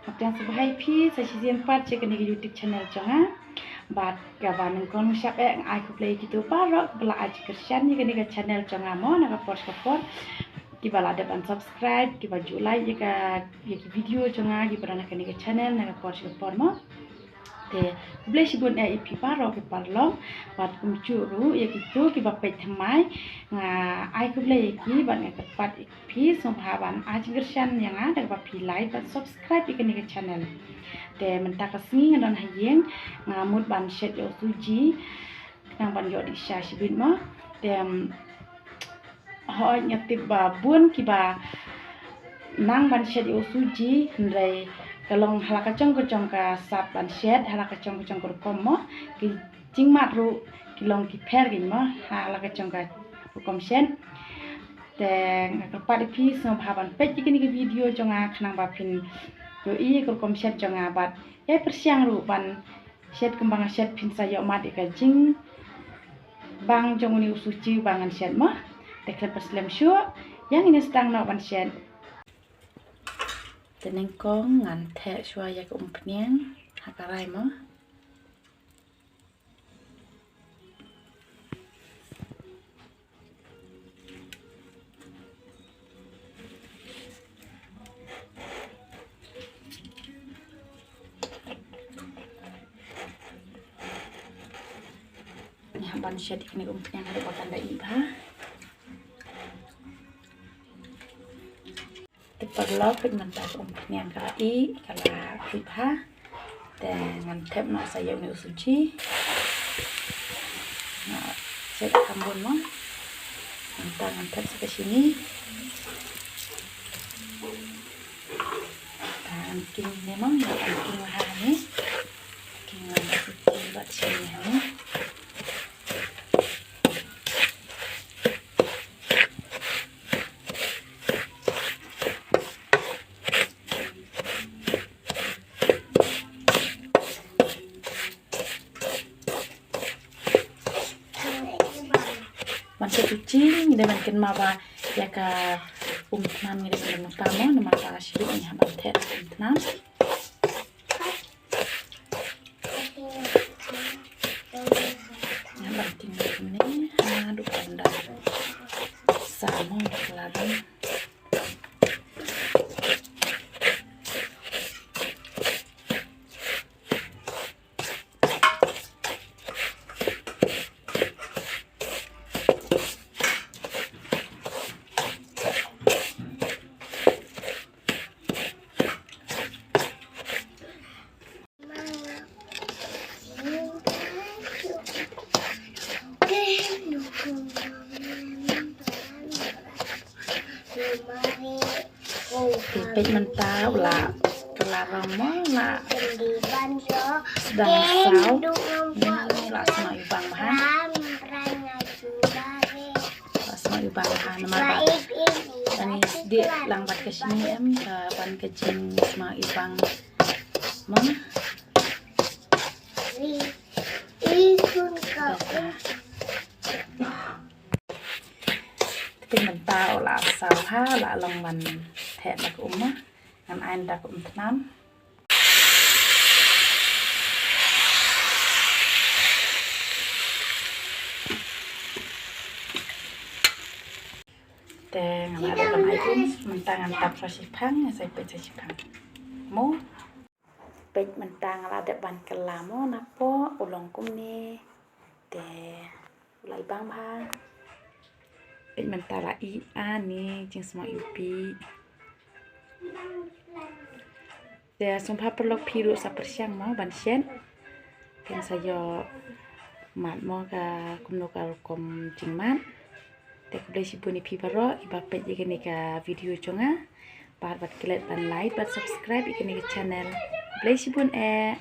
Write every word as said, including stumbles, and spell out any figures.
Hapdeng sngewbha ïa phi sa shisien pat sha kane ka YouTube channel jong nga. Bad kaba nyngkong shap eh nga ai khublei ïa kito baroh kiba la ai jingkyrshan ïa kane ka channel jong nga mo na ka por sha ka por. Kiba la dep ban subscribe, kiba ju like ïa ka, ïa ki video jong nga kiba don ha kane ka channel na ka por sha ka por mo. Te khublei shibun eh ïa phi baroh ki paralok. Bad kumjuh ruh ïa kito kiba peit thymmai, nga ai khublei ïa ki bad nga kyrpad ïa phi sngewbha ban ai jingkyrshan ïa nga da kaba phi like bad subscribe ïa kane ka channel. Te mynta ka sngi nga don ha ïing, nga mut ban shet ïa u suji khnang ban ïoh dih sha shibit mo. Te, em, hooid, nga tip ba bun kiba nang ban shet ïa u suji, hynrei ka long ha la ka jong ka jong ka sap ban shet, ha la ka jong ka jong ka rukom mo. Ki jingmad ruh ki long ki pher keiñ mo, ha la ka jong ka rukom shet. Te nga kyrpad ïa phi sngewbha ban peit ïa kane ka video jong nga khnang ba phin ïohi ïa ka rukom shet jong nga bad ïa pyrshang ruh ban shet kumba nga shet phin sa ïoh mad ïa ka jingbang jong une u suji ba ngan shet mo. Te khlem pat slem shuh, ïa ngin ïa sdang noh ban shet. Te nyngkong ngan theh shuwa ïa ka umphniang ha ka rai mo. Ngi hap ban shet ïa kane ka umphniang haduh ba kan da ih bha. Te paralok, peit mynta ka umphniang ka la ih, ka la ih bha. Te ngan thep noh sa ïa une u suji. Nga shet kham bun mo. Mynta ngan thep sa ka shini. Te ngan king ne mo, ngan king ha ne. King ngan suji bad shini ha ne. Ban shet u jing, ngi dei ban kynmaw ba ïa ka umthnam ngi dei ban rem mynta mo, namar ba shibit ngi hap ban theh umthnam. Ngi hap ban king kumne haduh ba un da saw mo, da ka la rem. Te peit mynta u la kylla rong mo, la sdang saw. Ni la sma ibang bha. La sma ibang bha namar ba ani sdih lang bad ka shini em, ka ban ka jingsma ibang mo. Te mynta u la saw ha, la long ban theh da ka um mo. Ngan ai da ka umthnam. Te ngan ai da ka um, mynta ngan tap sa shiphang, sa peit sa shiphang. Mo. Peit mynta nga la dep ban kylla mo, napoh u long kumne. Te u la ibang bha. Peit mynta la ih, ani jingsma iwpi. Te sngewbha paralok phi ruh sa pyrshang mo ban shet. Phin sa ïoh mad mo ka kumno ka rukom jingmad. Te khublei shibun ïa phi baroh kiba peit ïa kane ka video jong nga. Bad, bad klet ban like bad subscribe ïa kane ka channel. Khublei shibun eh.